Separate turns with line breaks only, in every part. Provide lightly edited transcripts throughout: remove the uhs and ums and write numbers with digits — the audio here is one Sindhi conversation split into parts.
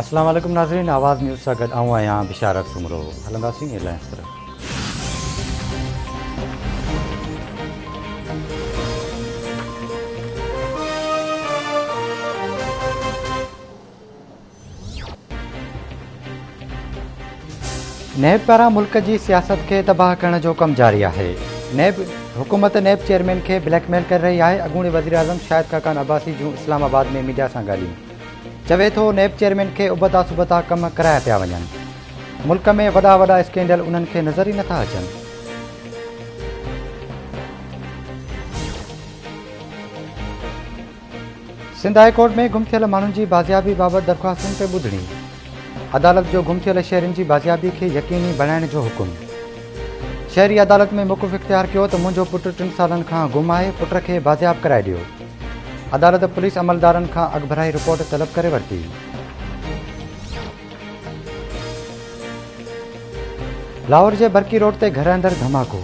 اسلام عليڪم ناظرين آواز نيوز سان گڏ آئون آهيان بشارت سومرو هلنداسين ايئرلائنس طرف. نيب پاران ملڪ جي سياست کي تباهه ڪرڻ جو ڪم جاري آهي، نيب حڪومت نيب چيئرمين کي بليڪ ميل ڪري رهي آهي، اڳوڻي وزيراعظم شاهد خاقان عباسي جون اسلام آباد ۾ ميڊيا سان ڳالهيون، چوي ٿو نيب چيئرمين کي ابتا سبتا ڪم ڪرايا پيا وڃن، ملڪ ۾ وڏا وڏا اسڪينڊل انهن کي نظر ئي نٿا اچن. سنڌ هاء ڪورٽ ۾ گم ٿيل ماڻهن جي بازيابي بابت درخواستن تي ٻڌڻي، عدالت جو گم ٿيل شهرين جي بازيابي کي يقيني بڻائڻ جو حڪم. شهري عدالت ۾ موقف اختيار ڪيو ته منهنجو پٽ ٽن سالن کان گم آهي، پٽ کي بازياب ڪرائي ڏيو. عدالت پوليس عملدارن کان اڳڀرائي رپورٽ طلب ڪري ورتي. لاهور جي برقي روڊ تي گهر اندر ڌماڪو،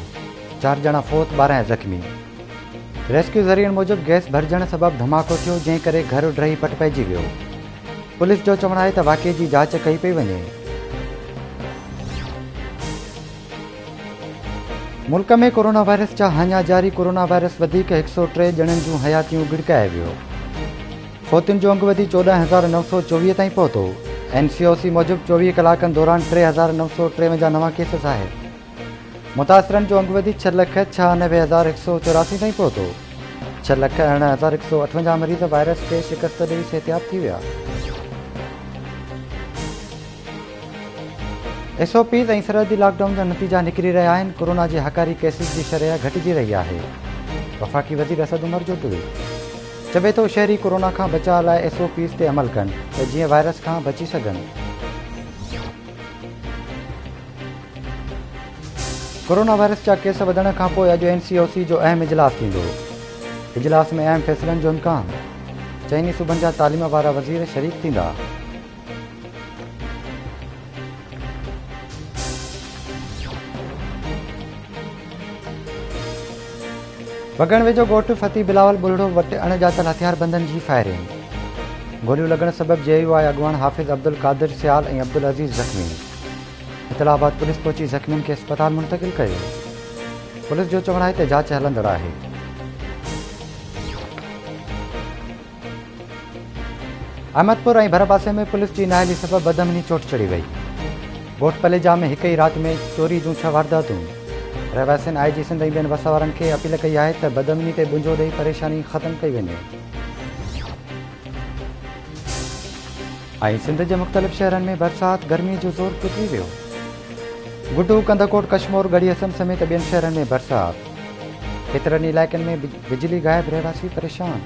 چار ڄڻا فوت، 12 زخمي. ريسڪيو ذريعن موجب گئس ڀرجڻ سبب ڌماڪو ٿيو جنهن ڪري گهر ڊهي پٽ پئجي ويو. پوليس جو چوڻ آهي ته واقعي جي جاچ ڪئي پئي وڃي. ملڪ ۾ ڪورونا وائرس جا هاڃا جاري، ڪورونا وائرس وڌيڪ 103 ڄڻن جون حياتيون ڳڙڪائي ويو. فوتين جو انگ وڌي 14924 تائين پهتو. اين سي او سي موجب 24 ڪلاڪن دوران 3953 نوان ڪيس ظاهر. متاثرن جو انگ وڌي 6,96,184 تائين پهتو. 6,18,158 مريض وائرس کي شڪست ڏئي صحتياب ٿي ويا. ايس او پيز ۽ سرحدي لاڪ ڊائون جا نتيجا نڪري رهيا آهن، ڪورونا جي هاڪاري ڪيسز جي شرح گهٽجي رهي آهي، وفاقي وزير اسد عمر جو ٽوئيٽ. چوي ٿو شهري ڪورونا کان بچاء لاء ايس او پيز تي عمل ڪن ته جيئن وائرس کان بچي سگهن. ڪورونا وائرس جا ڪيس وڌڻ کانپوء اڄ اين سي او سي جو اهم اجلاس ٿيندو، اجلاس ۾ اهم فيصلن جو امڪان، چئني صوبن جا تعليم وارا وزير شريڪ ٿيندا. وڳڻ ويجهو ڳوٺ فتح بلاول ٻلهڙو وٽ اڻ ڄاتل هٿياربندن جي فائرنگ، گوليون لڳڻ سبب جي يو آء اڳواڻ حافظ عبدالقادر سيال ۽ عبدالعزيز زخمي. اطلاع بعد پوليس پهچي زخمين کي اسپتال منتقل ڪيو. پوليس جو چوڻ آهي ته جاچ هلندڙ آهي. احمدپور ۽ ڀرپاسي ۾ پوليس جي نااهلي سبب بدامني چوٽ چڙهي وئي. ڳوٺ پليجا ۾ هڪ ئي رات ۾ چوري جون ڇهه وارداتون. رهواسين آء جي سنڌ ۽ ٻين وس وارن کي اپيل ڪئي آهي ته بدامني تي ٻنجو ڏئي پريشاني ختم ڪئي وڃي. ۽ سنڌ جي مختلف شهرن ۾ برسات، گرمي جو زور ٽٽي ويو. گڊو، ڪنڌڪوٽ، ڪشمور، ڳڙهي حسن سميت ٻين شهرن ۾ برسات. ڪيترن ئي علائقن ۾ بجلي غائب، رهواسي پريشان.